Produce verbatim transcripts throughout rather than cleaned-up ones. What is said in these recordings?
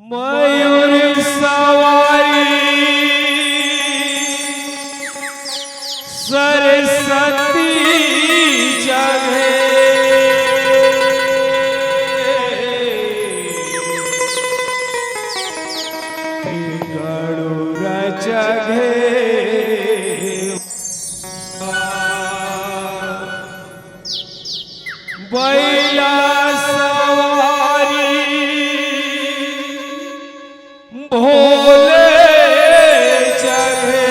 मयूर सवारी सरस्वती जगे। गरुड़ जगे। बैला सवारी भोले जगे।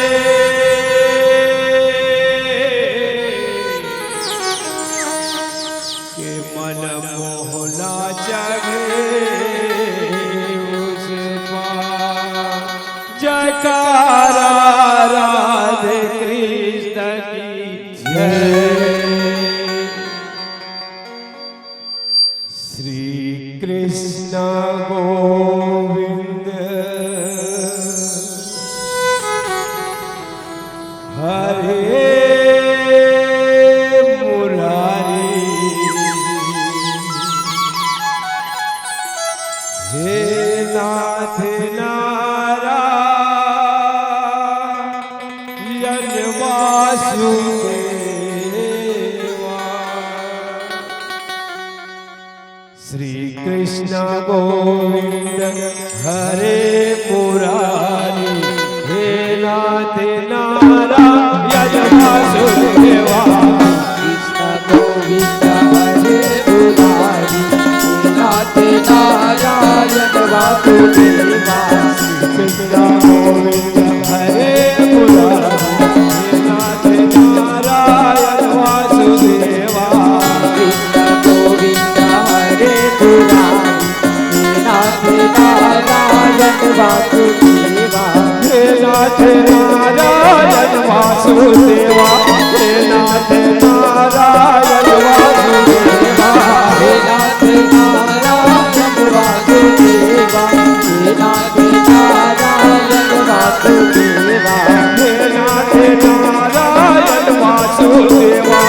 के मन मोहना जगे उस पार। जयकारा राधे कृष्ण की जय। श्री कृष्ण गोविंद हरे मुरारी। हे नाथ नारायण वासुदेवा। श्री कृष्ण गोविंद हरे मुरारी। हे नाथ नारायण वासुदेवा। कृष्ण गोविंद हरे मुरारी। हे नाथ नारायण वासुदेवा। कृष्ण गोविंद हरे मुरारी। हे नाथ नारायण वासुदेवा। कृष्ण गोविंद हरे मुरारी। हे नाथ नारायण वासुदेवा। हे नाथ नारायण वासुदेवा। हे नाथ नारायण वासुदेवा। हे नाथ नारायण वासुदेवा। हे नाथ नारायण वासुदेवा। हे नाथ नारायण वासुदेवा।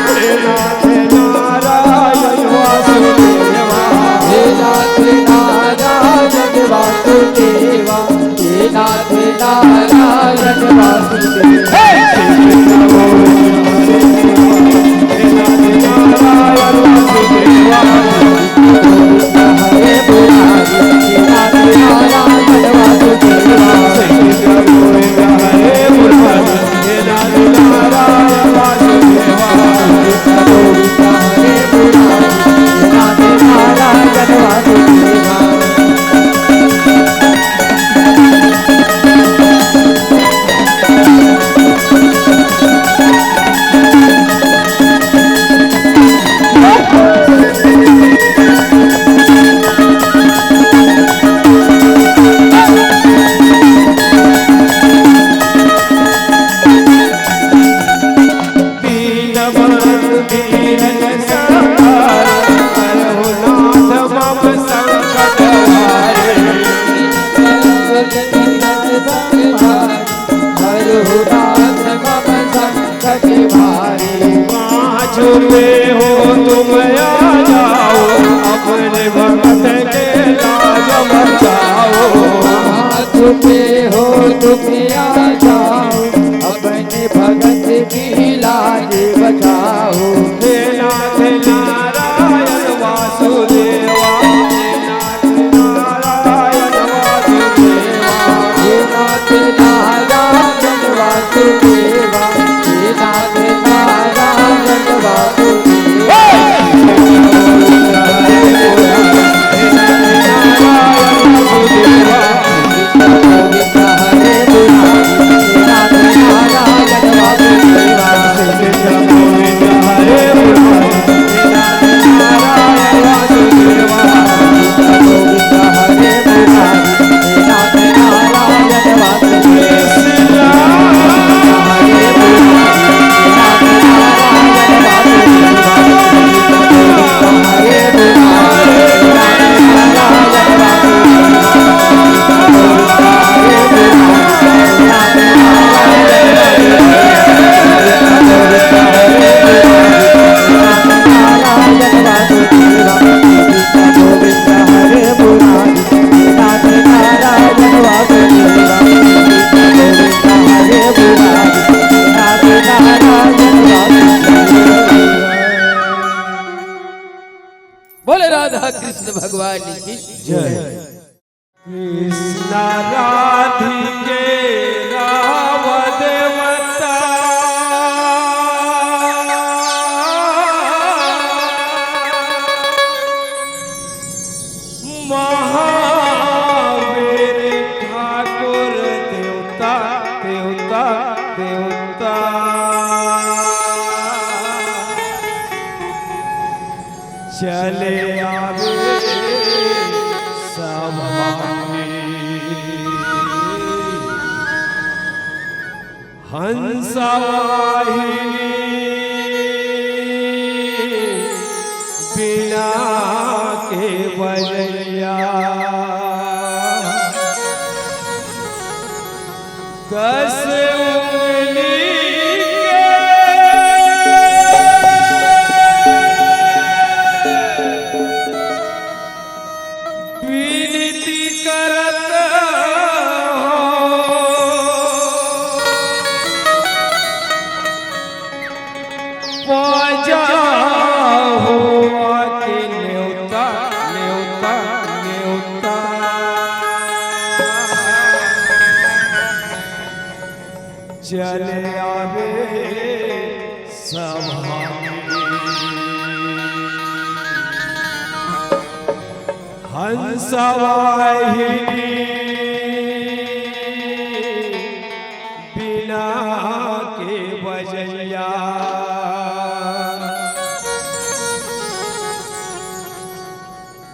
हे नाथ नारायण वासुदेवा। हे नाथ नारायण वासुदेवा। हे नाथ नारायण वासुदेवा। हे कृष्ण गोविंद हरे मुरारी। हे नाथ नारायण वासुदेवा। हरे मुरारी। हे नाथ नारायण वासुदेवा। हे कृष्ण गोविंद हरे मुरारी। हे नाथ नारायण वासुदेवा। कृष्ण गोविंद हरे मुरारी। हे नाथ नारायण वासुदेवा। दीन बंधु दीन जन संहारी, करहु नाथ मम संकट हारी। करहु नाथ मम संकट हारी। कहाँ छुपे हो तुम आ जाओ, अपने भक्त के लाज बचाओ। कहाँ छुपे हो तुम आ जाओ, अपने भगत की लाज बचाओ। हे नाथ नारायण वासुदेवा, हे नाथ नारायण वासुदेवा। हे नाथ नारायण वासुदेवा, हे नाथ नारायण वासुदेवा। हे नाथ नारायण वासुदेवा। भगवान की जय। कृष्ण राधिके राव देवता, महावीर ठाकुर देवता, देवता, देवता। चले आवे सभा में हंसवाहिनी बीणा के बजैया। दस उंगली के विनती करत हो, पाजा हो आके नेवता, नेवता, नेवता। चले आवे सभा में हंसवाहिनी बीणा के बजैया।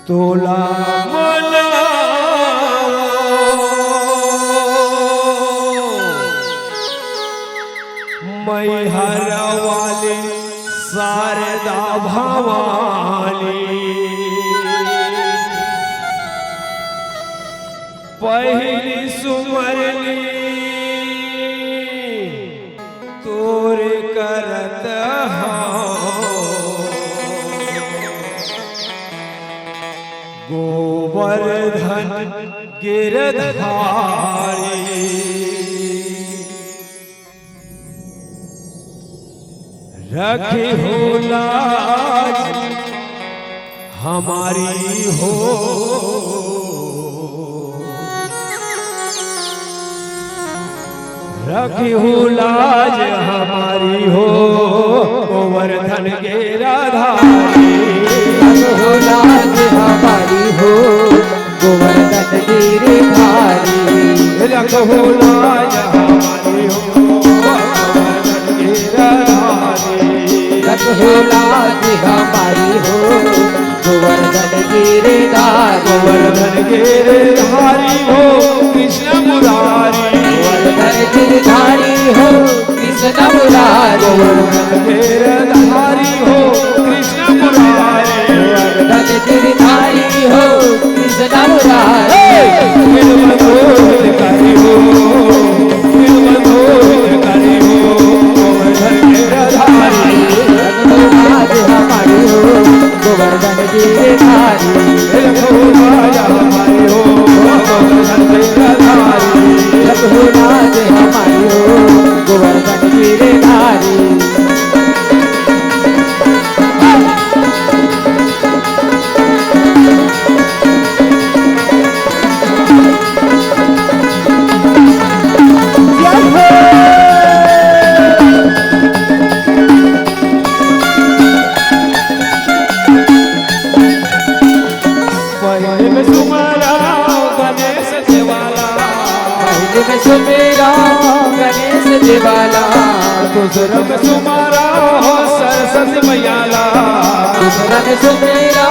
तोला मनावो मैहर वाली शारदा भवानी। पहिली सुमरनी तोर करत हौं, गोवर्धन गिरधारी। रखिहु लाज हमारी हो, रखिहु लाज हमारी हो, गोवर्धन गिरधारी। रखिहु लाज हमारी हो, गोवर्धन गिरधारी। रखिहु लाज हमारी हो, गोवर्धन गिरधारी। रखिहु लाज हमारी हो, गोवर्धन गिरधारी। गोवर्धन गिरधारी हो कृष्ण मुरारी। गोवर्धन गिरधारी हो कृष्ण मुरारी। गोवर्धन गिरधारी हो कृष्ण मुरारी। गोवर्धन गिरधारी हो कृष्ण मुरारी। हे! नीलकंठ हितकारी हो, नीलकंठ हितकारी हो, गोवर्धन गिरधारी। रखिहु लाज हमारी हो, गोवर्धन गिरधारी। रखिहु लाज हमारी हो, गोवर्धन गिरधारी। रखिहु लाज हमारी हो, गोवर्धन गिरधारी। पहिले में सुमरा गणेश देवाला। पहिले में सुमरा गणेश देवाला। दूसरा में सुमरा हो सरस्वती मैया ला। दूसरा में सुमरा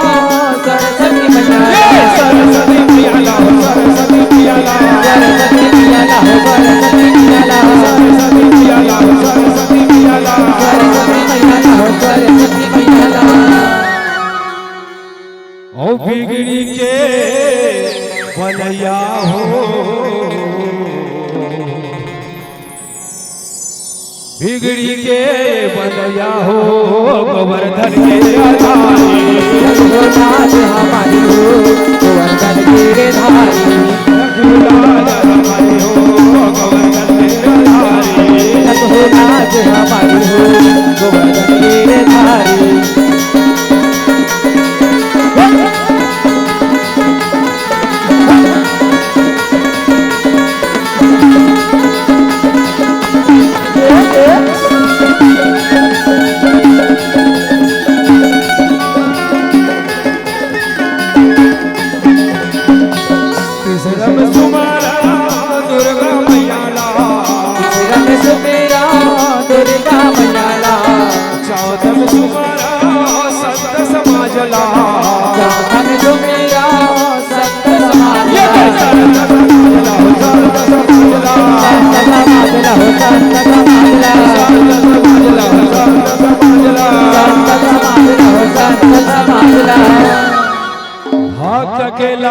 सरस्वती मैया ला। ये सरस्वती मैया ला, सरस्वती मैया ला। सरस्वती मैया ला, हो सरस्वती मैया ला। सरस्वती मैया ला, सरस्वती मैया ला। सरस्वती मैया ला, हो सरस्वती मैया ला। ओ बिगड़ी के बनैया हो, बिगड़ी के बनैया हो, गोवर्धन गिरधारी। रघुनाथ हमारी हो, गोवर्धन गिरधारी। रघुनाथ हमारी हो, गोवर्धन गिरधारी। रघुनाथ हमारी हो, गोवर्धन गिरधारी।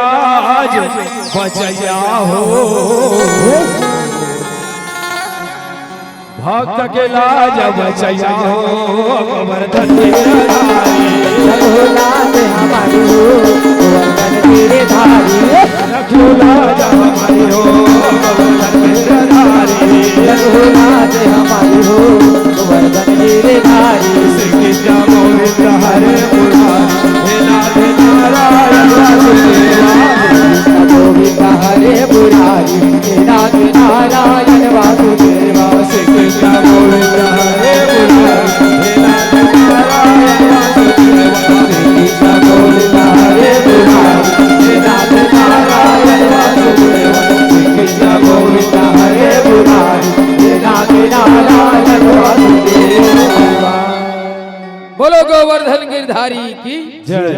लाज बचैया हो, भक्त के लाज बचैया हो, गोवर्धन गिरधारी। रखो लाज हमारी हो, गोवर्धन गिरधारी। रखो लाज हमारी हो, गोवर्धन गिरधारी। रखो लाज हमारी हो, गोवर्धन गिरधारी। श्री कृष्ण गोविंद हरे मुरारी, हे नाथ नारायण वासुदेवा। कृष्ण गोविंद हरे मुरारी, हे नाथ नारायण वासुदेवा। श्री कृष्ण गोविंद हरे मुरारी, हे नाथ नारायण वासुदेवा। श्री कृष्ण गोविंद हरे मुरारी, हे नाथ नारायण वासुदेवा। श्री कृष्ण गोविंद हरे मुरारी, हे नाथ नारायण वासुदेवा। बोलो गोवर्धन गिरधारी की जय।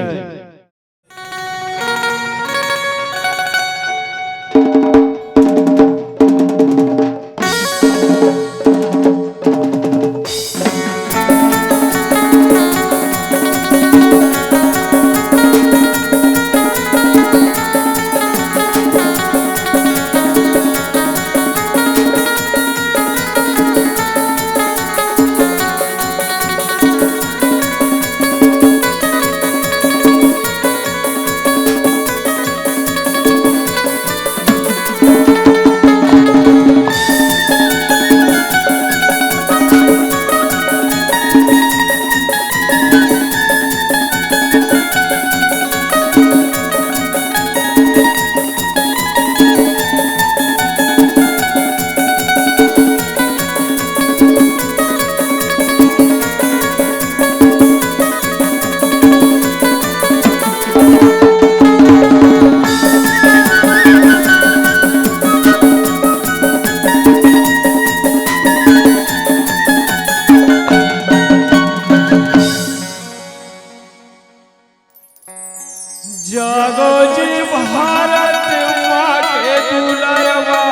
जागो जी भारत माँ के दुलरवा,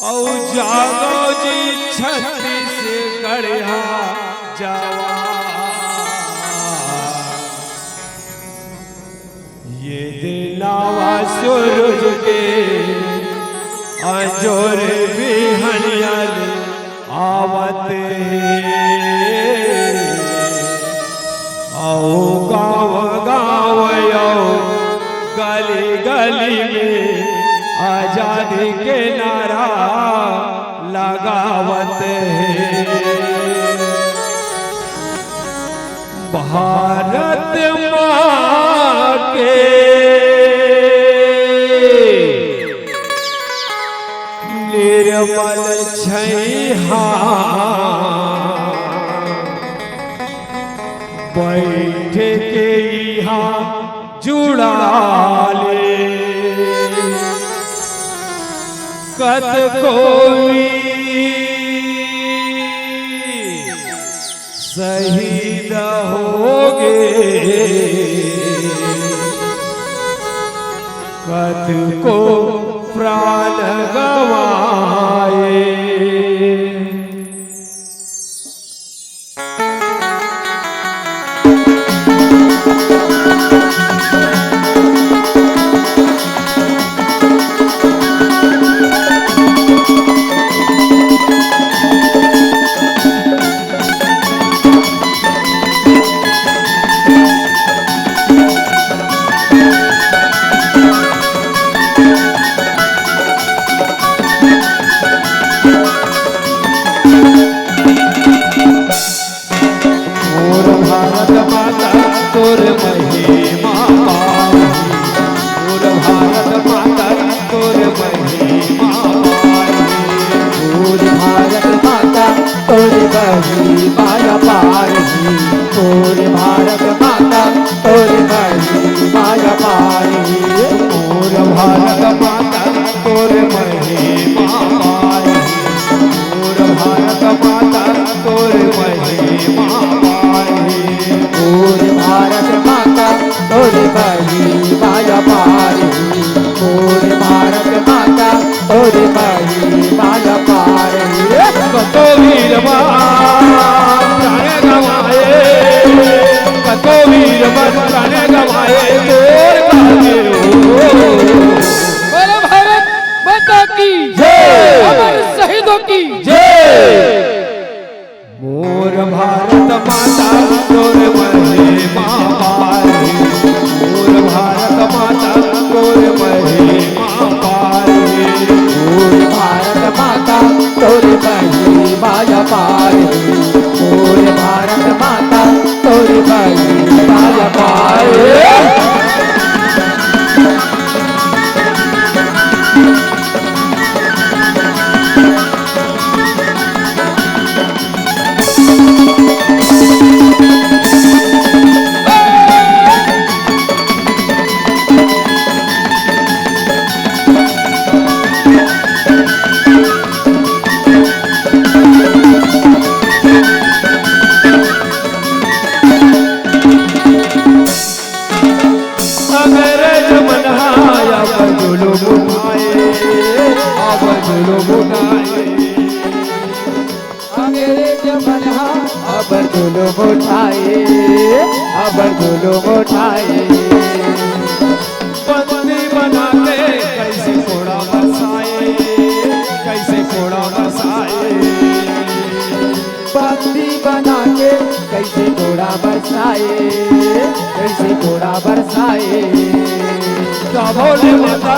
औ जागो जी छत्तीसगढ़िया जवान। ये दिनवा सूरज के अंजोर बिहनिया ले आवत हे। औ गाँव गाँव औ गली गली में आजादी के नारा लगावत हे। भारत माँ के निर्मल छैहा बैठ के इहाँ जुड़ा ले। कतको वीर शहीद होगे, कतको प्राण गवाए। मोर भारत माता तोर महिमा पाही। मोर भारत माता तोर महिमा पाही। मोर भारत माता तोर महिमा पाही। मोर भारत माता तोर महिमा पाही। मोर भारत माता तोर महिमा पाही। मोर भारत माता तोर महिमा पाही। मोर भारत माता तोर महिमा पाही। मोर भारत माता तोर महिमा पाही। कतो वीर प्राण गवाए। उठाए, अब जुलुम उठाए। अंग्रेज मन हा अब जुलुम उठाए, अब जुलुम उठाए। बंदी बना के कइसे कोड़ा बरसाए, कइसे कोड़ा बरसाए। बंदी बना के कइसे कोड़ा बरसाए, कइसे कोड़ा बरसाए। तभो ले माता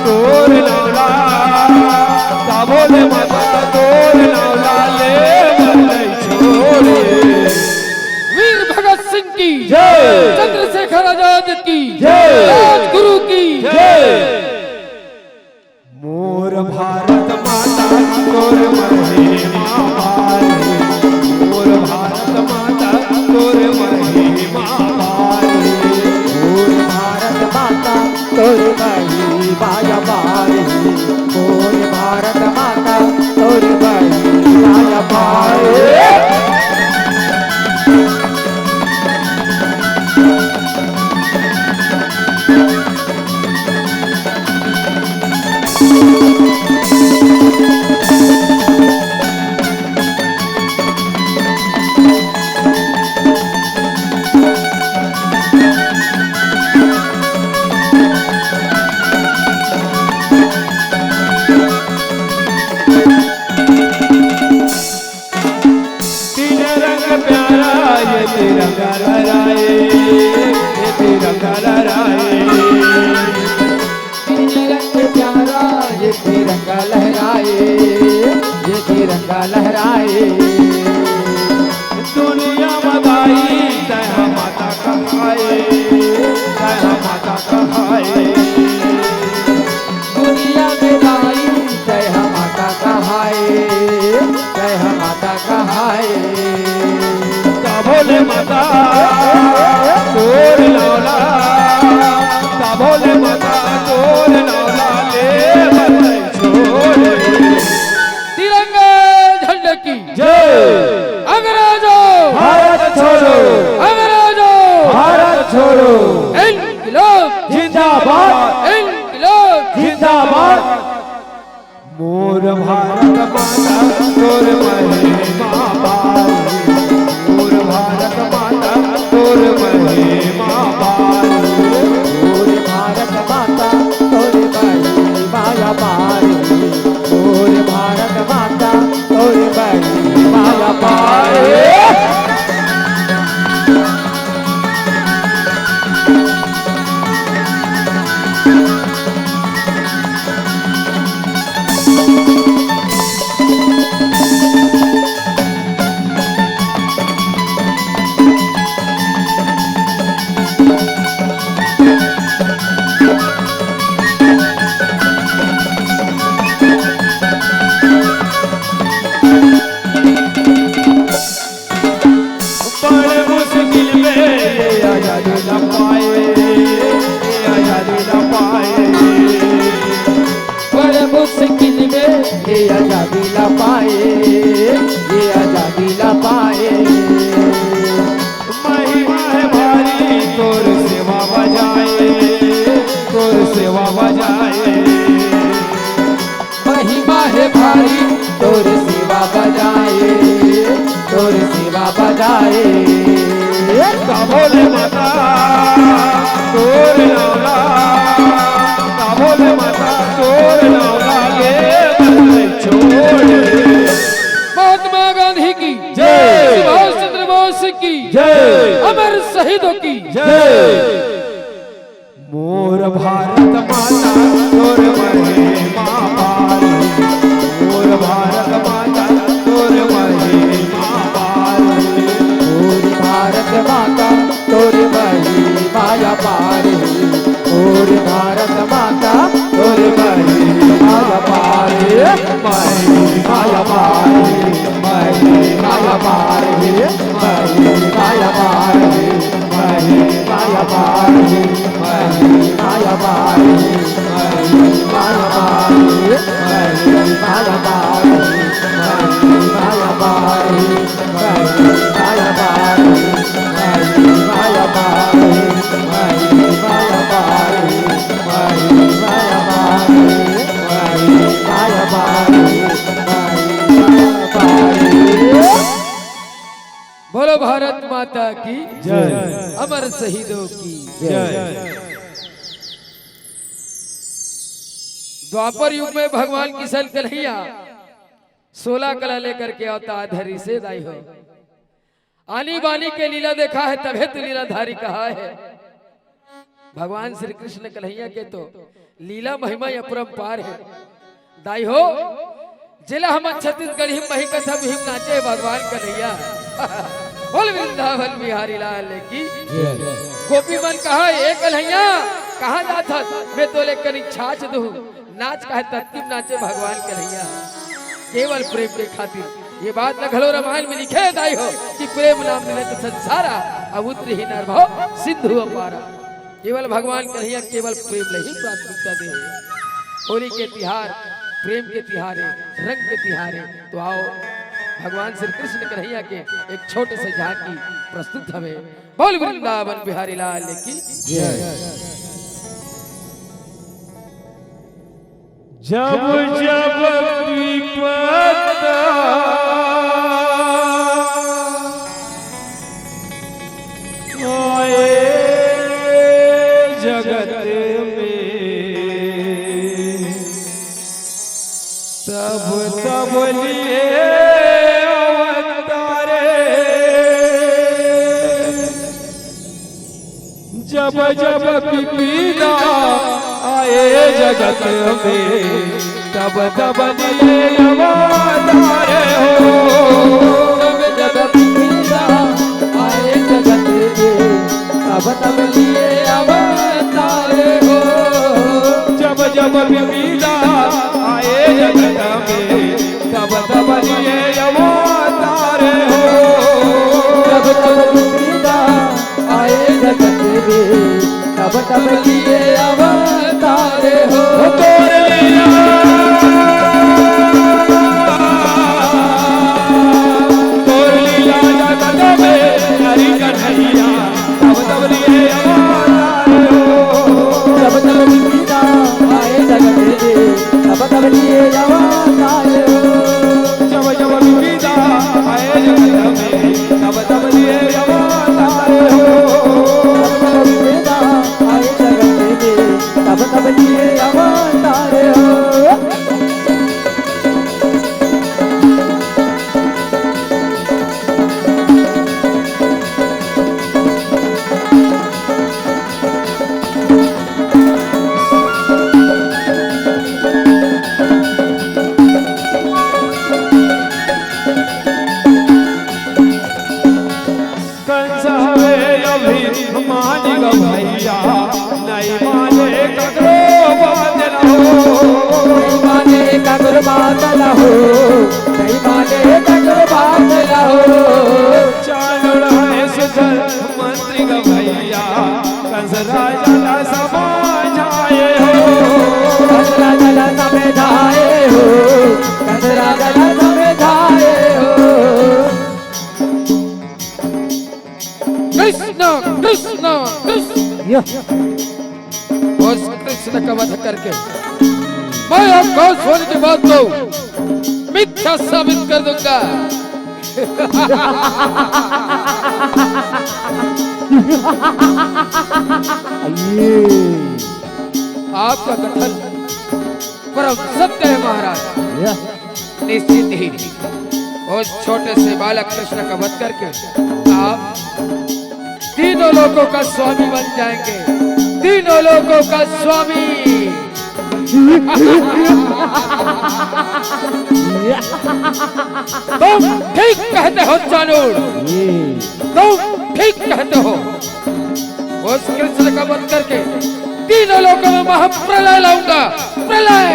तोर नाम ला, तभो ले माता तोर नाम ला ले बर नइ छोड़े। वीर भगत सिंह की जय। चंद्रशेखर आजाद की जय। राजगुरु की जय। मोर भारत माता तोर महिमा पार हे, मोर भारत माता तोर महिमा पार हे। मोर भारत माता तोर महिमा अपार हे, मोर भारत माता तोर महिमा अपार हे। तीन रंग प्यारा ये तिरंगा लहराए, ये तिरंगा लहराए। तीन रंग प्यारा ये तिरंगा लहराए, ये तिरंगा लहराए। दुनिया म दाई तैं हा माता कहाए, तैं हा माता कहाए। दुनिया म दाई तैं हा माता कहाए, तैं हा माता कहाए। तभो ले माता तोर नाम ला, तभो ले माता तोर नाम ला ले बर नइ छोड़े। तिरंगा झंडा की जय। अंग्रेजों भारत छोड़ो, अंग्रेजों भारत छोड़ो। इनकलाब जिंदाबाद, इनकलाब जिंदाबाद। मोर भारत माता तोर महिमा पार, मोर भारत माता तोर महिमा पार। मोर भारत माता तोर महिमा अपार, मोर भारत माता तोर महिमा अपार। बड़ मुश्किल में ये आजादी ला पाए, ये आजादी ला पाए। बड़ मुश्किल में ये आजादी ला पाए, ये आजादी ला पाए। महिमा हे भारी तोर सेवा बजाए, तोर सेवा बजाए। महिमा हे भारी तोर सेवा बजाए, तोर सेवा बजाए। तभो ले माता तोर नाम ला, तभो ले माता तोर नाम ला ले बर नइ छोड़े। महात्मा गांधी की जय। सुभाष चंद्र बोस की जय। अमर शहीदों की जय। मोर भारत माता तोर महिमा पार, मोर भारत माता तोर महिमा पार। मोर भारत माता तोर महिमा अपार हे, मोर भारत माता तोर महिमा अपार हे, महिमा अपार हे, महिमा अपार हे, महिमा अपार हे। भारत माता की जय। अमर शहीदों की जय। द्वापर युग में भगवान किशन कन्हैया सोलह कला लेकर के अवतार धरिस हे दाई हो। आनी बानी के लीला देखा है, तभे तो लीलाधारी कहा है। भगवान श्री कृष्ण कन्हैया के तो लीला महिमा अपरंपार है। दाई हो, जेला हमन छत्तीसगढ़ी मही कथा मुहिम नाचे भगवान कन्हैया। बोल वृंदावन बिहारी लाल की। जय। गोपी मन कहा, "ए कन्हैया, कहाँ जात हस? मैं तोले कनी छाछ दूँ।" नाच कहे तत्किम नाचे भगवान कन्हैया। केवल प्रेम के खातिर। ये बात ल घलो रामायण में लिखे हे दाई हो कि प्रेम नाम मिले तो संसारा, अब उतरी ही नर भव सिंधु अपारा। केवल भगवान कन्हैया केवल प्रेम ल ही प्राथमिकता दे। होली के तिहार प्रेम के तिहार हे, रंग के तिहार हे। तो आओ भगवान श्री कृष्ण कन्हैया के एक छोटे से झांकी प्रस्तुत हवे। बोल वृंदावन बिहारी लाल की जय। जब जब विपद आए जगत में, तब तब लिए अवतारे। जब जब विपदा आए जगत में, तब तब लिए अवतारे हो। जब जब विपदा आए जगत में, तब तब लिए अवतारे हो। जब जब विपदा आए जगत में, तब तब लिए अवतारे हो। जब जब विपदा आए जगत में, तब तब लिए अवतारे हो। तोर लीला, तोर लीला जगत में हरि कन्हैया, तब तब लिए अवतारे हो। जब जब विपदा आए जगत में, तब तब लिए अवतारे हो। जब जब विपदा आए जगत में, तब तब लिए अवतारे हो। जब जब विपदा आए जगत में, तब तब लिए अवतारे हो। कंस हवे अभिमानी ग भैया, नहीं माने ककरो बात ल हो। नहीं माने ककरो बात ल हो, नहीं माने ककरो बात ल हो। चाल उड़ाए सुकर मंत्री ग भैया, कंस राजा ला समझाए हो। कंस राजा ला समझाए हो, कंस राजा ला समझाए हो। कृष्ण, कृष्ण, कृष्ण। यह। उस कृष्ण का वध करके मैं आकाशवाणी की बात को मिथ्या साबित कर दूंगा। ये। आपका कथन परम सत्य है महाराज। यह। निश्चित ही उस छोटे से बालक कृष्ण का वध करके आप तीनों लोकों का स्वामी बन जाएंगे, तीनों लोकों का स्वामी। तुम ठीक कहते हो चाणूर, तुम ठीक कहते हो। उस कृष्ण का वध करके तीनों लोकों में महाप्रलय लाऊंगा, प्रलय।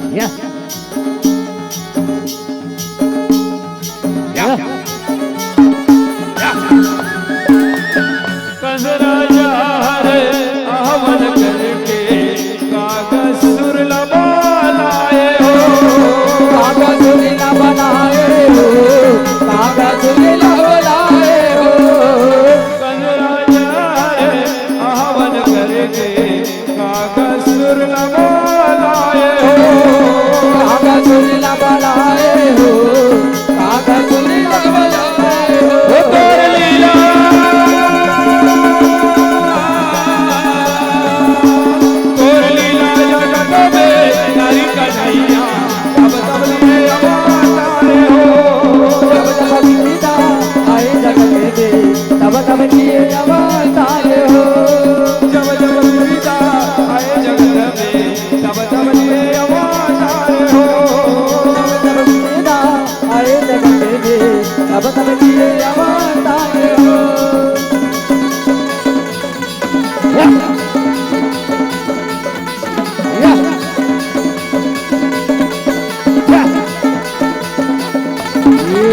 या। या। या। कंस राजा हरे आवन करके काकासुर ला बलाए हो। काकासुर ला बलाए हो, काकासुर ला बलाए हो। कंस राजा हरे आवन करके कागसुर ला बलाए हो। कागसुर ला बलाए हो। कागसुर ला बलाए हो। ओ तोर लीला, तोर लीला जगत में नारी कन्हैया। तब तब लिए अवतार हो। जब जब विपदा आए जगत में, तब तब लिए अवतार हो। जब जब विपदा आए जगत में, तब तब लिए अवतार हो। जब जब विपदा आए जगत में, तब तब लिए अवतार हो। या। या। या। ये।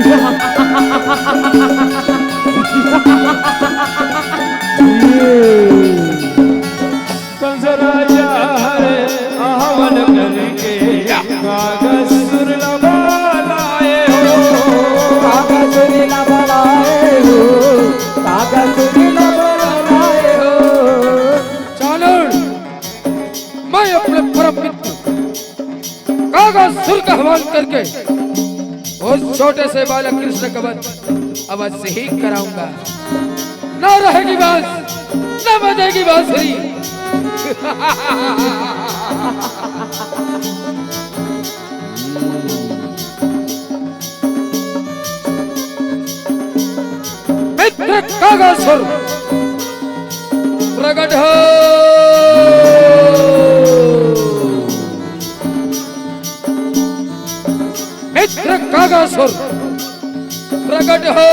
ये। कंस राजा हरे आवन करके कागसुर ला बलाए हो। कागसुर ला बलाए हो। कागसुर ला बलाए हो। चाणूर, मैं अपने परम मित्र कागसुर का आह्वान करके उस छोटे से बालक कृष्ण का वध अवश्य ही कराऊंगा। ना रहेगी बांस, ना बजेगी बांसुरी। मित्र कागसुर प्रगट हो। मित्र कागसुर प्रगट हो।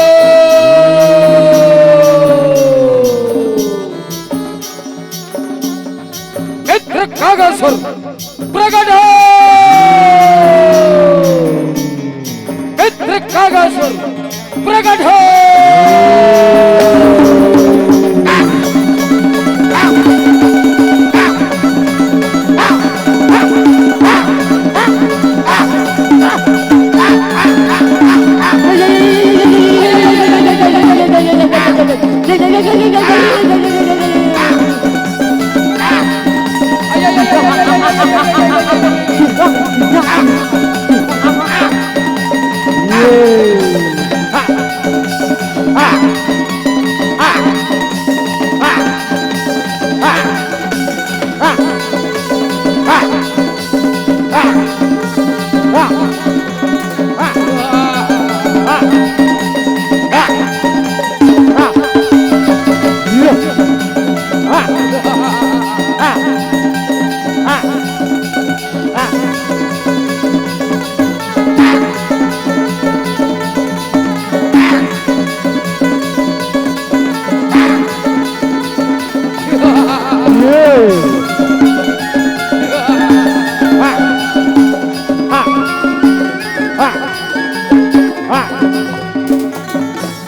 मित्र कागसुर प्रगट हो। मित्र कागसुर प्रगट हो।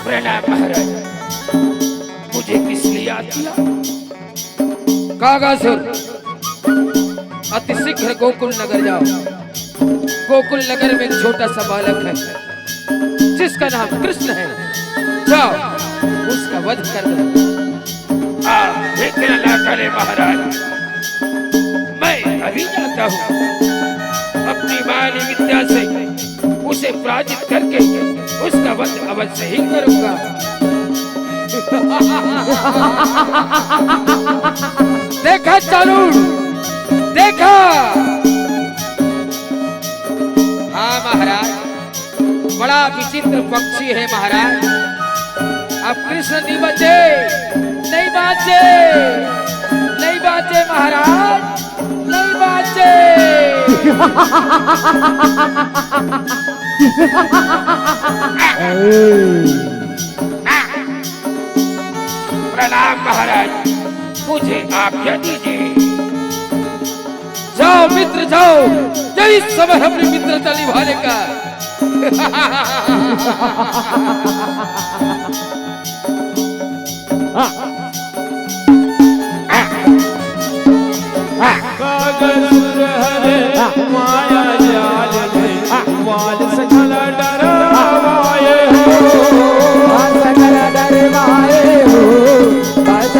प्रणाम महाराज, मुझे किस लिए याद किया? कागासुर, अति शीघ्र गोकुल नगर जाओ। गोकुल नगर में एक छोटा सा बालक है, जिसका नाम कृष्ण है। जाओ, उसका वध कर दो। आ, विघ्न ना करे महाराज, मैं अभी जाता हूँ। अपनी माली विद्या से उसे पराजित करके उसका वध अवश्य ही करूंगा। देखा चाणूर, देखा। हाँ महाराज, बड़ा विचित्र पक्षी है महाराज। अब कृष्ण नहीं बचे, नहीं बाँचे, नहीं बाँचे महाराज, नहीं बाँचे। प्रणाम महाराज, मुझे आज्ञा दीजिए। जाओ मित्र जाओ, यही समय अपनी मित्रता निभाने का। कागसुर हरे माया जाल में, बाल सकल डरवाए हो। बाल सकल डरवाए हो, बाल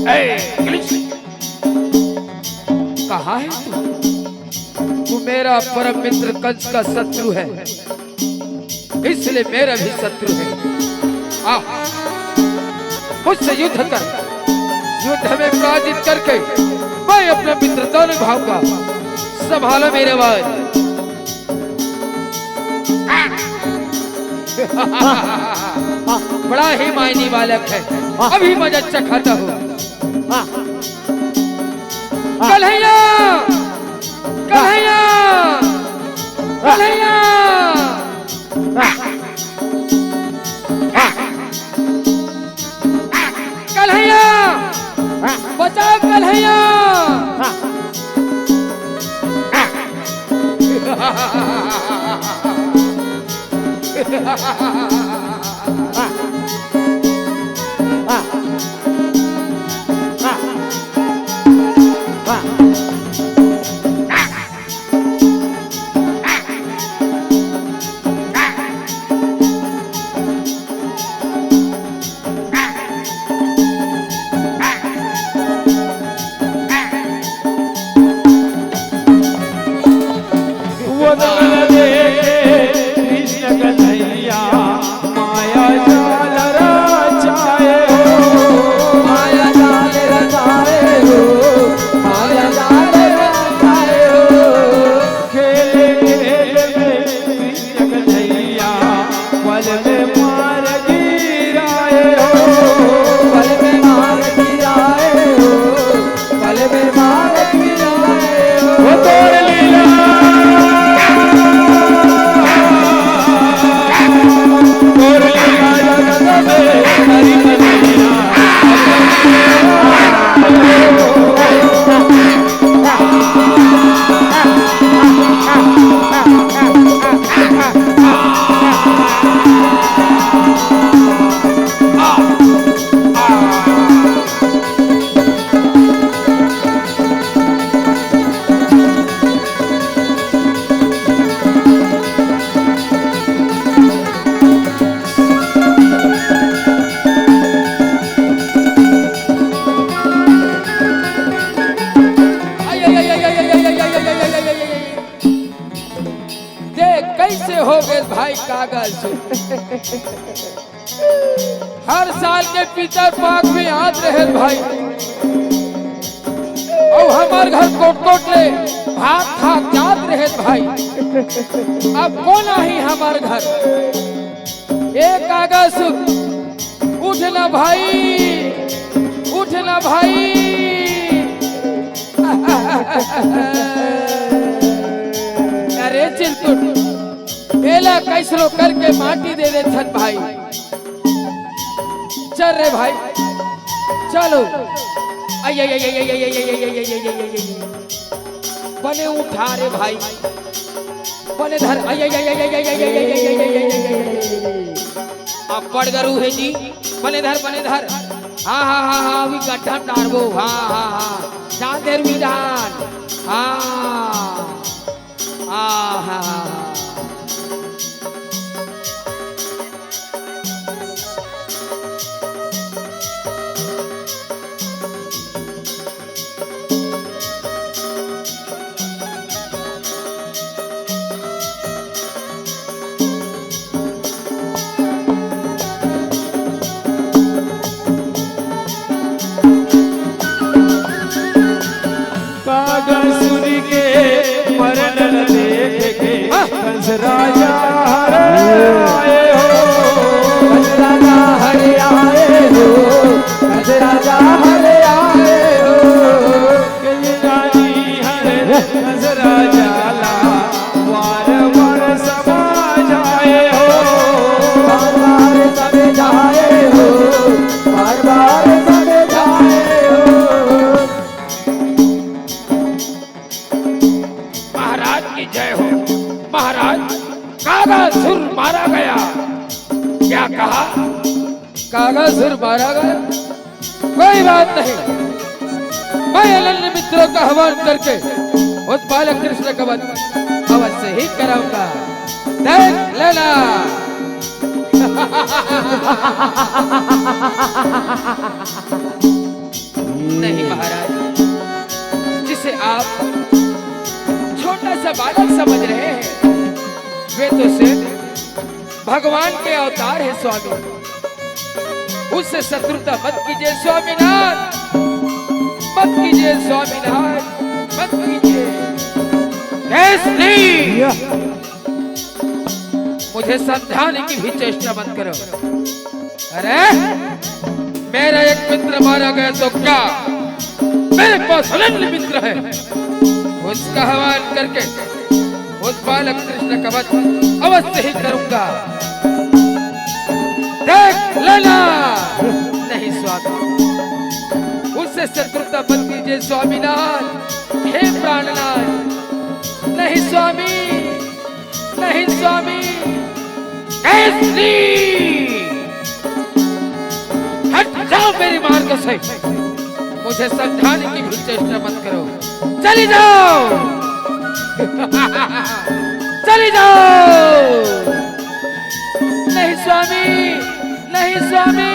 ए, कृष्ण, कहाँ है तू? तू मेरा परम मित्र कंस का शत्रु है, इसलिए मेरा भी शत्रु है। आ, मुझसे युद्ध कर, युद्ध में पराजित करके मैं अपना मित्र दानव भाव का संभालो मेरे भाई। बड़ा ही मायनी बालक है, अभी मजा चखाता हूँ। कन्हैया, कन्हैया, कन्हैया, कन्हैया, बचाओ कन्हैया। वो दल देखे कृष्ण कन्हैया, माया जाल रचाए हो। माया जाल रचाए हो, माया जाल रचाए हो। खेल खेल में कृष्ण कन्हैया, पल में मार गिराए हो। पल में मार गिराए हो, पल में मार गिराए हो। वो तोर लीला, तोर लीला जगत में हरि कन्हैया। देख कैसे हो गए भाई कागज। हर साल के पितर पाक में आत रहे भाई, अउ हमर घर कोट कोट ले भात खात जात रहे भाई। अब कोन आही हमर घर? ए कागज, उठ ना भाई, उठ ना भाई। अरे चिरकुट, एला कैसनो करके माटी दे देथन भाई। चल रे भाई, चलो। आई, आई, आई। बने उठा रे भाई, बने धर। आई, आई, आई। अब्बड़ गरू हे जी, बने धर, बने धर। हाँ, हाँ, हाँ, हाँ, अभी गड्ढा में डारबो। हाँ, हाँ, हाँ, डाल दे रुई डाल। हाँ, हाँ, हाँ, हाँ। कागसुर के मरन ल देख के कंस राजा हर आए हो। कंस राजा हर आए हो, कंस राजा हर आए हो। कई गानी हर कंस राजा ला बार बार समझाए हो। बार बार समझाए हो, बार बार समझाए हो। महाराज की जय हो। महाराज, कागासुर मारा गया। क्या कहा? कागासुर मारा गया? कोई बात नहीं, मैं अनन्य मित्रों का आह्वान करके उस बालक कृष्ण का वध अवश्य ही कराऊंगा। देख लेना। बालक समझ रहे हैं, वे तो स्वयं भगवान के अवतार है स्वामी। उससे शत्रुता मत कीजिए स्वामीनाथ, मत कीजिए स्वामीनाथ, मत कीजिए। कैसे नहीं? मुझे समझाने की भी चेष्टा मत करो। अरे, मेरा एक मित्र मारा गया तो क्या मेरे पास अनन्य मित्र है, उसका आह्वान करके उस बालक कृष्ण का वध अवश्य ही करूंगा। देख लेना। नहीं स्वामी, उससे शत्रुता मत कीजिए स्वामीनाथ, हे प्राणनाथ। नहीं स्वामी, नहीं स्वामी, कैसे? हट जाओ मेरे मार्ग से, मुझे समझाने की भी चेष्टा मत करो, चली जाओ। चली जाओ। नहीं स्वामी, नहीं स्वामी।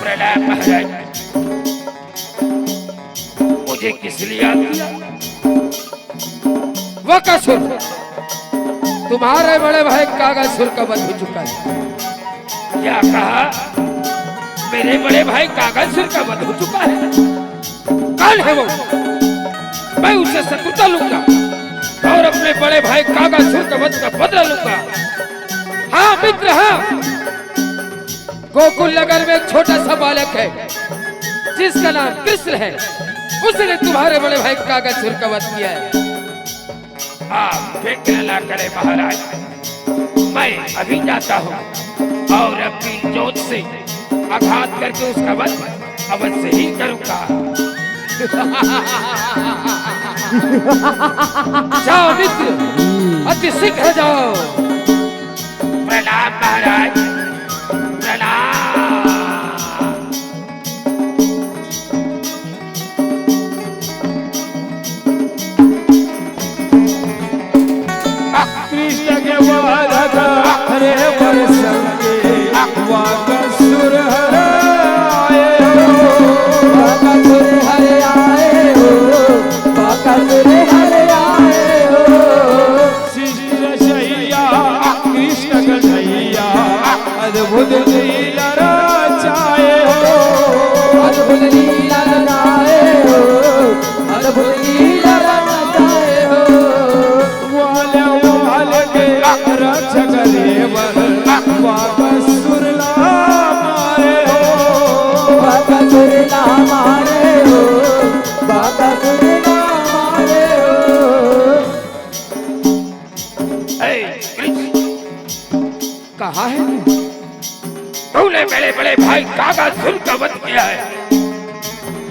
प्रणाम महाराज। मुझे किस लिए याद किया? बकासुर, तुम्हारे बड़े भाई कागासुर का वध हो चुका है। क्या कहा? मेरे बड़े भाई कागासुर का वध हो चुका है। कौन है वो? मैं उससे शत्रुता लूंगा और अपने बड़े भाई कागासुर का वध का बदला लूंगा। हाँ मित्र, हाँ। गोकुल नगर में एक छोटा सा बालक है जिसका नाम कृष्ण है, उसने तुम्हारे बड़े भाई कागासुर का वध किया है। आप फिक्र ना करें महाराज, मैं अभी जाता हूँ और अपनी जोत से आघात करके उसका वध अवश्य ही करूंगा। जाओ मित्र, अति शीघ्र जाओ। प्रणाम महाराज, प्रणाम। कृष्ण के वध करे बर संग बकासुर हर आए हो। बकासुर हर आए हो, बकासुर हर आए हो। सृष्टि रचैया कृष्ण कन्हैया अद्भुत लीला रचाए हो। अद्भुत लीला रचाए हो, अद्भुत लीला रचाए हो। वाले वाले के रक्षा करे बर बकासुर ला मारे हो। बकासुर ला मारे हो, बकासुर ला मारे हो। ए, कृष्ण, कहाँ है तू? तूने मेरे बड़े भाई कागासुर का वध किया है,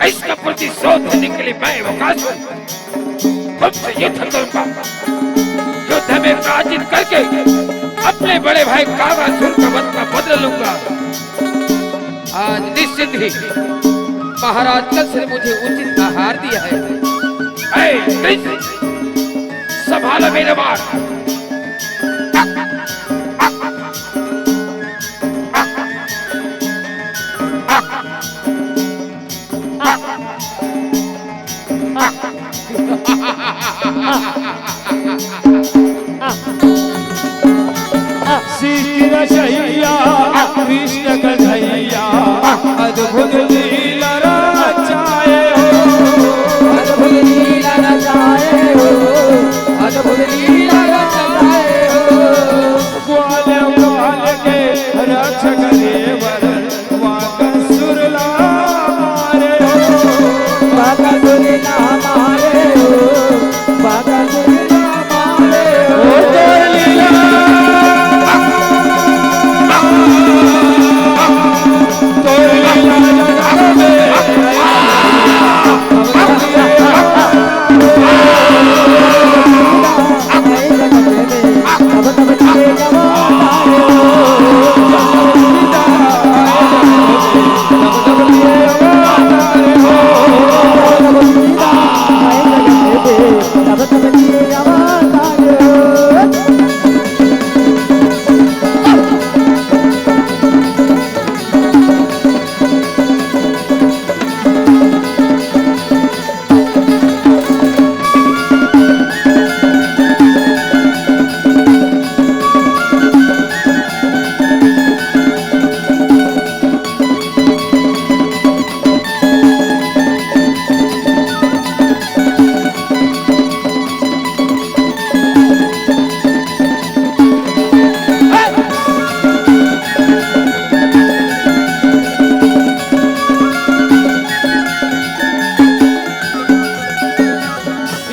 इसका प्रतिशोध लेने के लिए मैं बकासुर तुमसे युद्ध करूंगा। युद्ध में पराजित करके अपने बड़े भाई कागासुर का वध का बदला लूंगा। आज निश्चित ही महाराज कंस ने मुझे उचित आहार दिया है। ऐ कृष्ण, सब भाला मेरे मार। सृष्टि रचैया कृष्ण कन्हैया, अद्भुत लीला रचाए हो। अद्भुत लीला रचाए हो, अद्भुत लीला रचाए हो। ग्वाल बाल के रक्षक देवर, वाकासुर ला मारे हो। वाकासुर ला मारे हो, वाकासुर ला मारे हो। ओ तोर लीला, तोर लीला जगत में।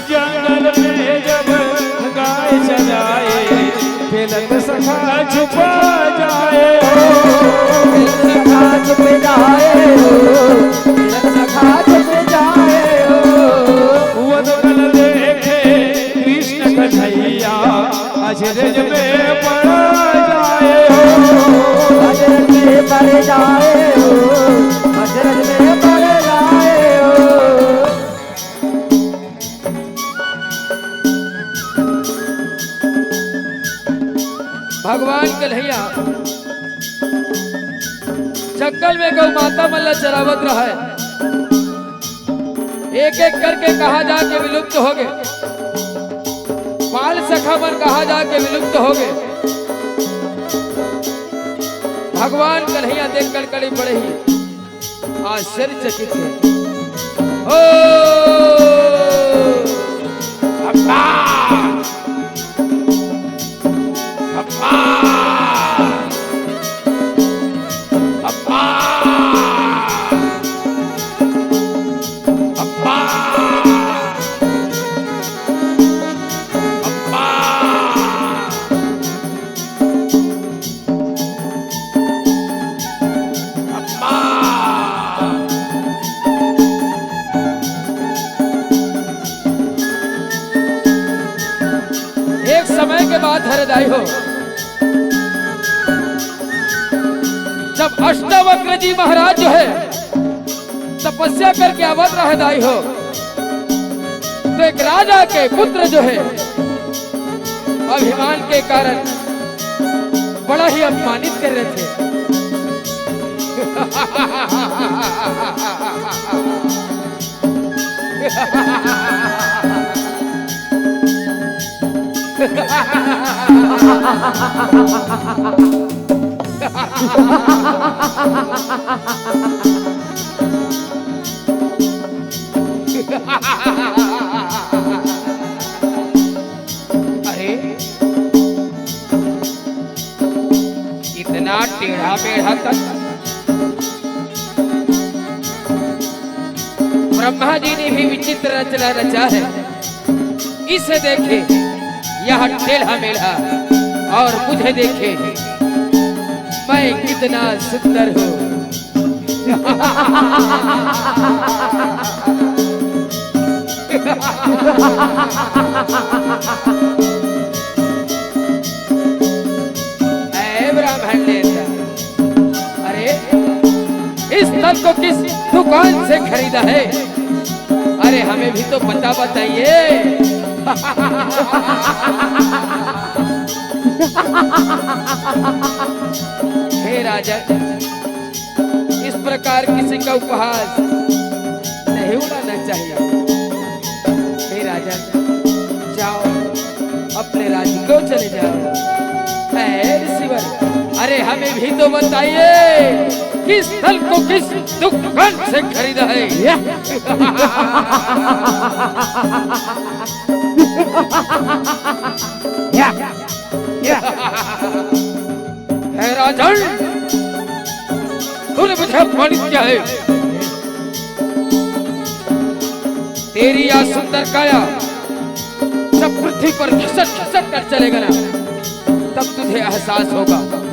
जंगल में जब गाय चराए, खेलत सखा छुपा जाए हो। खेलत सखा छुप जाए हो, खेलत सखा छुप जाए हो। वो तो कल देखे कृष्ण कन्हैया, अचरज में पड़ जाए हो। अचरज में पड़ जाए हो, अचरज में पड़ जाए हो। भगवान कन्हैया जंगल में गौ माता मन ला चरावत रहय। एक एक करके कहाँ जाके विलुप्त हो गए, बाल सखा मन कहाँ जाके विलुप्त हो गए। भगवान कन्हैया देख कर कड़ी बड़े ही आश्चर्यचकित है। ओ अब्बा, अब्बा, अब्बा, अब्बा, अब्बा। एक समय के बात हरे दाई हो, जब अष्टावक्र जी महाराज जो है तपस्या करके आवत रहे दाई हो, तो एक राजा के पुत्र जो है अभिमान के कारण बड़ा ही अपमानित कर रहे थे। अरे, इतना टेढ़ा मेढ़ा तक ब्रह्मा जी ने भी विचित्र रचना रचा है। इसे देखे यह टेढ़ा मेढ़ा और मुझे देखे मैं कितना सुंदर हूँ। ऐ ब्राह्मण नेता, अरे, इस तन को किस दुकान से खरीदा है? अरे, हमें भी तो पता बताइए। हे राजन, इस प्रकार किसी का उपहास नहीं उड़ाना चाहिए। हे राजन, जाओ, अपने राज्य को चले जाओ। ऐ ऋषिवर, अरे हमें भी तो बताइए, किस धन को किस दुकान से खरीदा है? या। या। या। हे राजन, तूने मुझे अपमानित किया है। तेरी यह सुंदर काया जब पृथ्वी पर घिसट घिसट कर चलेगा ना, तब तुझे एहसास होगा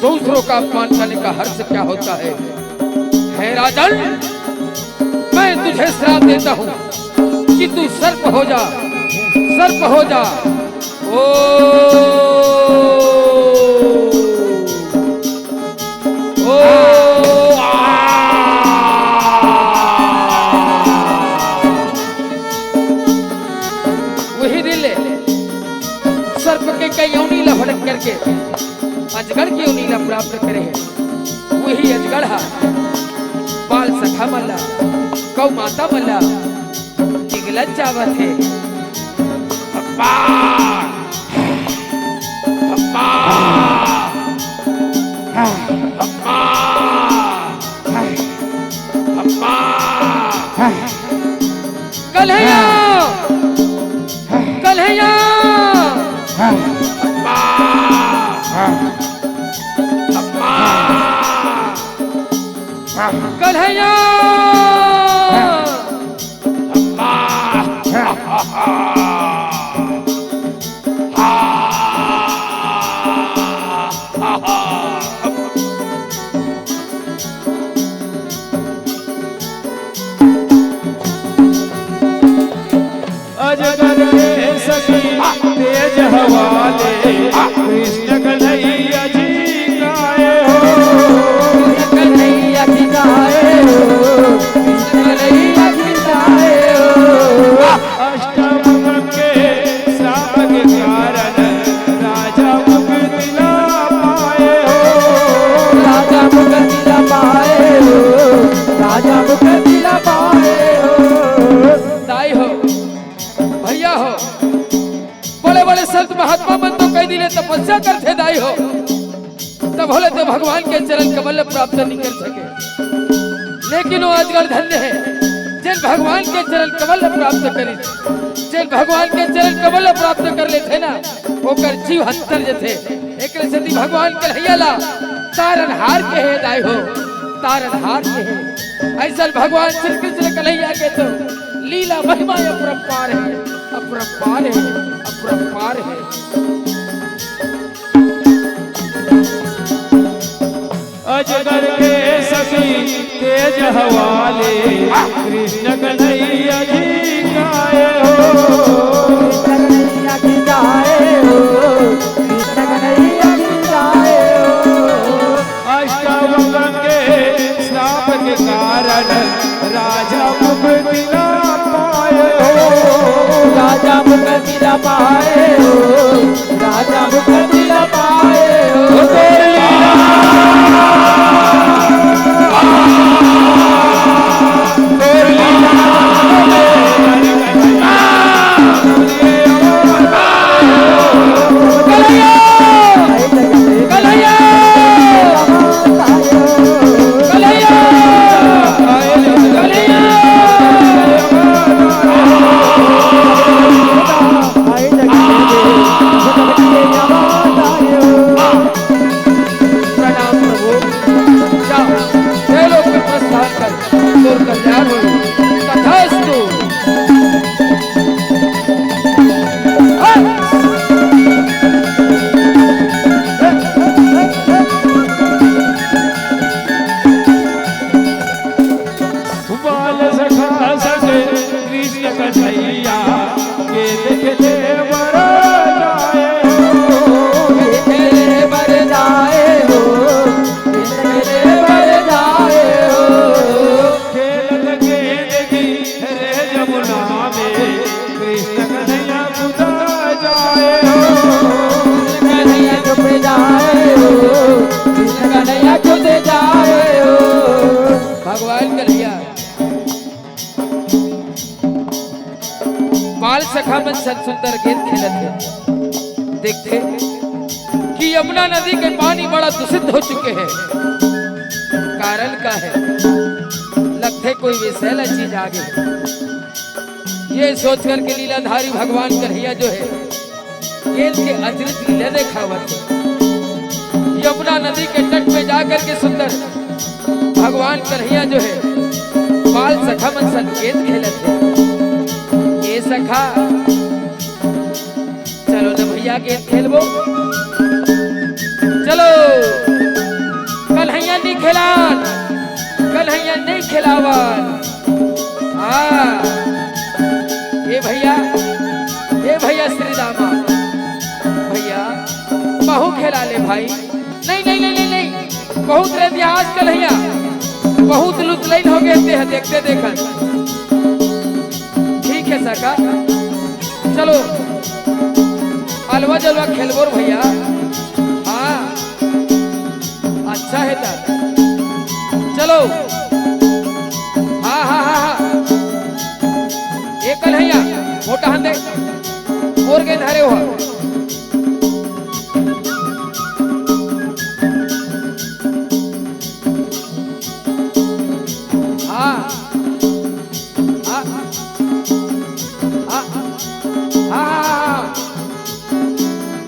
दूसरों का अपमान करने का हर्ष क्या होता है। हे राजन, मैं तुझे श्राप देता हूँ कि तू सर्प हो जा, सर्प हो जा। ओ, ओ, आ। वही दिन ले सर्प के कई योनि ला भटक करके अजगर के योनि ला प्राप्त करे हे। वही अजगर हा बाल सखा मन ला, गौ माता मन ला निगलत जावत हे। अब्बा! अब्बा! अब्बा! अब्बा! कन्हैया! कन्हैया! अब्बा! अब्बा! कन्हैया! अजगर के सखी तेज हवा ले, कृष्ण कन्हैया जी गाए हो। कृष्ण कन्हैया जी गाए हो, कृष्ण कन्हैया जी गाए हो। अष्टम के श्राप के कारण राजा मुक्ति ला पाए हो। राजा मुक्ति ला पाए हो, राजा मुक्ति ला पाए हो। दाई हो, भैया हो, बड़े-बड़े संत महात्मा मन तो कई दिन ले तपस्या करथे दाई हो, तभो ले तो भगवान के चरण कमल ल प्राप्त नइ कर सके। लेकिन वो अजगर धन्य हे, जेन भगवान के चरण कमल ल प्राप्त करिस। जेन भगवान के चरण कमल ल प्राप्त कर लेथे ना, ओकर जीव ह तर जथे। एकरे सेती भगवान कन्हैया ला तारनहार कहे दाई हो, तारनहार कहे। अइसन भगवान श्री कृष्ण कन्हैया के तो लीला महिमा अपरंपार हे, अपरंपार हे, अपरंपार हे। अजगर के सखी तेज हवा ले, कृष्ण कन्हैया जी गाए हो। कृष्ण कन्हैया जी गाए हो, कृष्ण कन्हैया जी गाए हो। अष्टावक्र के श्राप के कारण राजा मुक्ति ना पाए हो। राजा मुक्ति ना पाए हो, राजा मुक्ति ना पाए हो। प्रणाम प्रभु। जा, देवलोक में प्रस्थान कर, तोर कल्याण होई। तथास्तु। बाल सखा संग कृष्ण कन्हैया के देखे बर जाए हो। देखे बर जाए हो, देखे बर जाए हो। खेलत गेंद की रे जमुना में कृष्ण कन्हैया कन्हैया बाल सखा मन सन सुंदर गेंद खेलत हे। देखथे कि यमुना नदी के पानी बड़ा दूषित हो चुके हे। कारण का हे? लगथे कोई विषैला चीज आगे। ये सोच करके लीलाधारी भगवान कन्हैया जो हे, गेंद के अतिरिक्त लीला देखावत हे। यमुना नदी के तट पे जाकर के सुंदर भगवान कन्हैया जो हे, बाल सखा मन सन गेंद खेलत हे। ए सखा, चलो न भैया, गेंद खेलबो। चलो, कन्हैया नहीं खेलान, कन्हैया नहीं खेलावन। हाँ, ए भैया, ए भैया श्री रामा, भैया, महू खेला ले भाई। नहीं, नहीं, नहीं, नहीं, नहीं, बहुत रह दिया आज कन्हैया, बहुत लुतलाइन हो गए ते हैं, देखते देखत। ठीक है सखा, चलो अलवा जलवा खेलबो रे भैया। हाँ, अच्छा है त चलो। हाँ, हाँ, हाँ, हाँ। ए कन्हैया, मोटा हन दे, मोर गेंद हरे हो। हाँ। हाँ। हाँ, हाँ, हाँ, हाँ।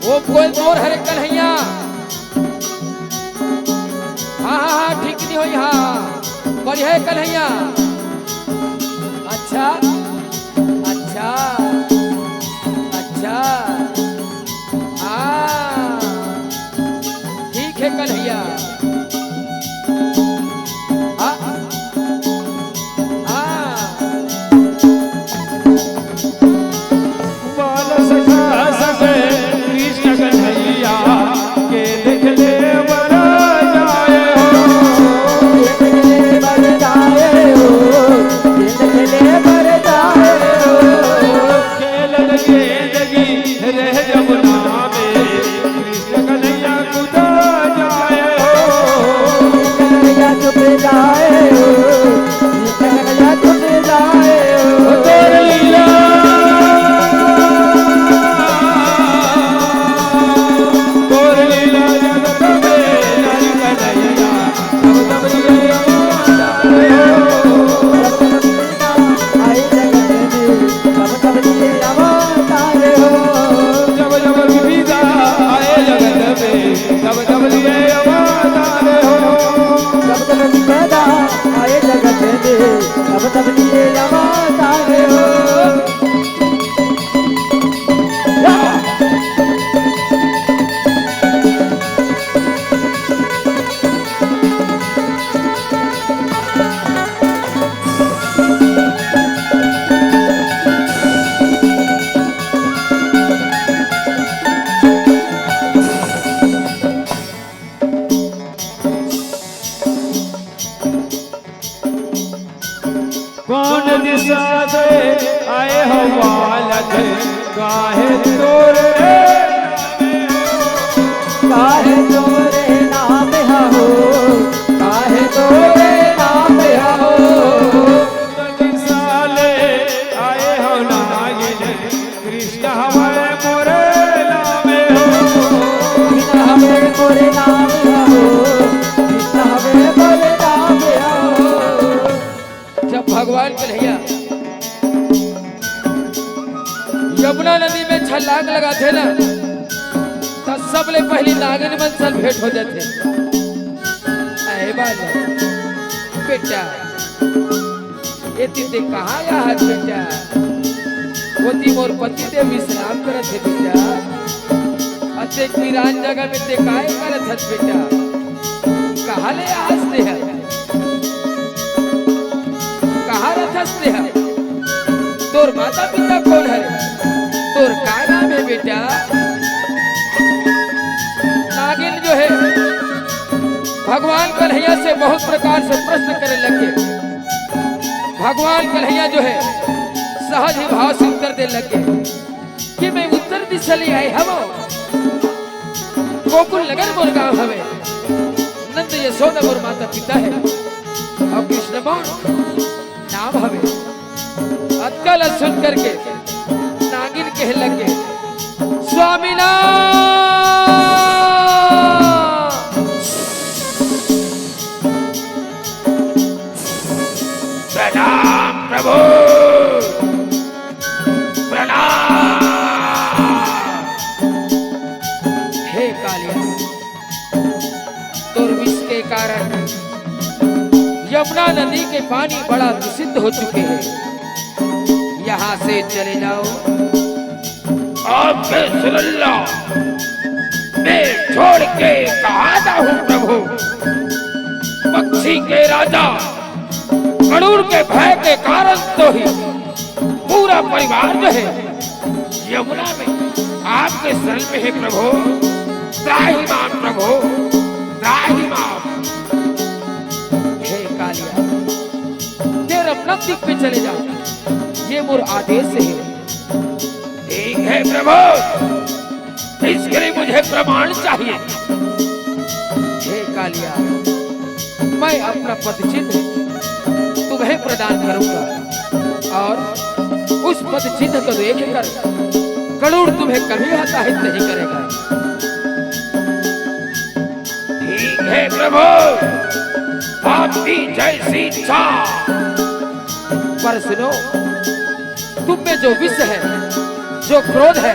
वो कोई मोर हरे कन्हैया। हाँ, हाँ, हाँ, ठीक नहीं होई, हाँ। बढ़िया है कन्हैया। अच्छा, अच्छा, अच्छा। हाँ, ठीक है कन्हैया। हाँ, हाँ। बाल सखा सब कृष्ण कन्हैया के देखले बर जाए हो। देखले बर जाए हो, देखले बर जाए हो। खेलत गेंद गिरे जमुना में, कृष्ण कन्हैया कुदा जाए हो। कन्हैया चुप जाए हो, कन्हैया चुप जाए हो। तोर लीला, तोर लीला जगत में नारी कन्हैया, तब तब लीला आई जगत में, तब तब लीला अवतार हो। जब जब विविधा आए जगत में, तब तब लिए अवतार हो। जब जब विविधा आए जगत में, तब तब लिए अवतार हो। कौन दिशा से आए हो बालक, काहे तोरे नामे हो? काहे तोरे नामे हो? काहे तोरे नामे हो? कौन दिशा ले आए हो नागिन, कृष्ण हवे मोरे नामे हो। कृष्ण हवे मोरे नामे हो। कृष्ण हवे मोरे नामे हो। जब भगवान कन्हैया यमुना नदी में छलांग लगाथे ना, त सबले पहिली नागिन मन सन भेंट हो जाथे। अहे बालक, बेटा, एती ते कहाँ जाहत बेटा? ओती मोर पति देव विश्राम करत हे बेटा। अतेक वीरान जगह में ते काय करत हस बेटा? कहाँ ले आहस ते ह? कहाँ रथस ते ह? तोर माता पिता कोन हरे? तोर का नाम हे बेटा? नागिन जो हे भगवान कन्हैया से बहुत प्रकार से प्रश्न करे लगे। भगवान कन्हैया जो हे सहज ही भाव से उत्तर दे लगे कि मैं उत्तर दिशा ले आए हवं। गोकुल नगर मोर गांव हवे, नंद यशोदा मोर माता पिता हे। अउ कृष्ण मौन नाम हवे। अतका ल सुन करके नागिन कहे लगे, स्वामीनाथ प्रणाम प्रभु, प्रणाम। हे कालिया, तोर विष के कारण यमुना नदी के पानी बड़ा दूषित हो चुके हैं। यहाँ से चले जाओ। आपके सुनल्ला मैं छोड़ के कहाँ जाऊँ प्रभु? पक्षी के राजा गरुड़ के भय के कारण तो ही पूरा परिवार जो है यमुना में आपके शरण में है प्रभु, त्राहि माम प्रभु, त्राहि माम। हे कालिया, तेर अपना द्वीप पे चले जाओ, ये मोर आदेश है। ठीक है प्रभु, इसके लिए मुझे प्रमाण चाहिए। हे कालिया, मैं अपना पद चिन्ह तुम्हें प्रदान करूंगा और उस पद चिन्ह को देखकर गरुड़ तुम्हें कभी हताहित नहीं करेगा। ठीक है प्रभु, आपकी जैसी इच्छा। पर सुनो, तुम में जो विष है, जो क्रोध है,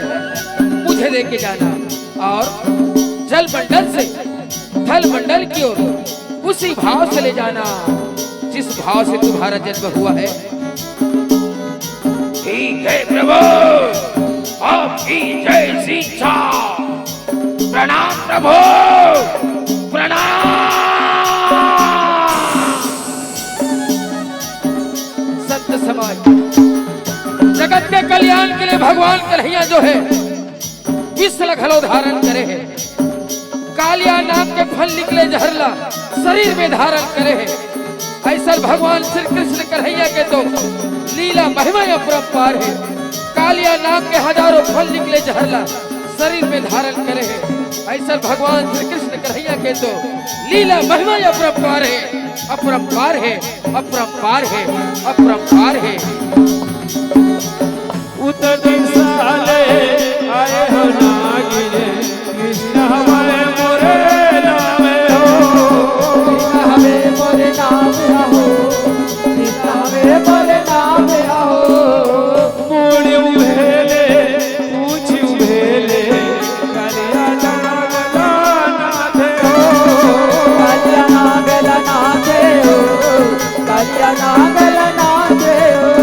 मुझे लेके जाना और जल मंडल से थल मंडल की ओर उसी भाव से ले जाना, जिस भाव से तुम्हारा जन्म हुआ है। ठीक है प्रभु, आपकी जैसी इच्छा। प्रणाम प्रभु, प्रणाम। संत समाज, जगत के कल्याण के लिए भगवान कन्हैया जो है, विष ल घलो धारण करे हे। कालिया नाम के फल निकले जहर ला शरीर में धारण करे हे। अइसन भगवान श्री कृष्ण कन्हैया के तो लीला महिमा अपरंपार हे। कालिया नाम के हजारों फल निकले जहर ला शरीर में धारण करे हे। अइसन भगवान श्री कृष्ण कन्हैया के तो लीला महिमा अपरंपार हे, अपरंपार हे, अपरंपार हे, अपरंपार हे। उत्तर दिशा ले आए हो नागिन, कृष्ण हवे मोरे नाम हो। कृष्ण हवे मोरे नाम हो, कृष्ण हवे मोरे नाम हो। मूड़ी उभेले, पूछ उभेले, कालिया नाग ला नाथे हो। कालिया नाग ला नाथे हो, कालिया नाग ला नाथे हो।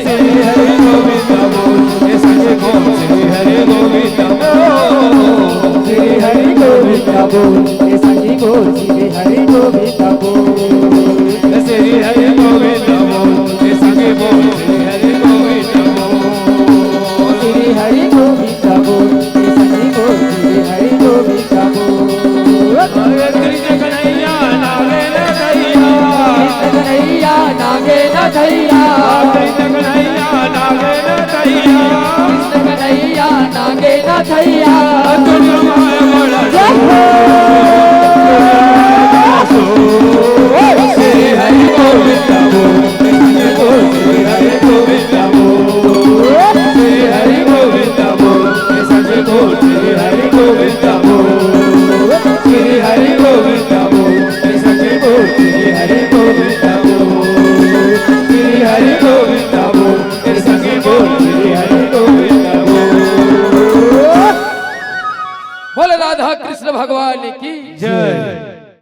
श्री हरि गोविंद बोल, श्री हरि गोविंद बोल। श्री हरि गोविंद बोल, श्री हरि गोविंद बोल। श्री हरि गोविंद बोल, श्री हरि गोविंद बोल। श्री हरि गोविंद बोल, श्री हरि गोविंद बोल। अरे कृष्ण कन्हैया नागेंद्र दैया। कृष्ण कन्हैया नागेंद्र दैया। कृष्ण कन्हैया नागेंद्र दैया। कृष्ण कन्हैया नागेंद्र दैया। दुनिया में बड़ा जय हो। श्री हरि गोविंद बोल, श्री हरि गोविंद बोल। श्री हरि गोविंद बोल, श्री हरि गोविंद बोल। श्री हरि गोविंद बोल, श्री हरि गोविंद बोल। श्री हरि गोविंद बोल, श्री हरि गोविंद बोल। बोले राधा कृष्ण भगवान की। जय।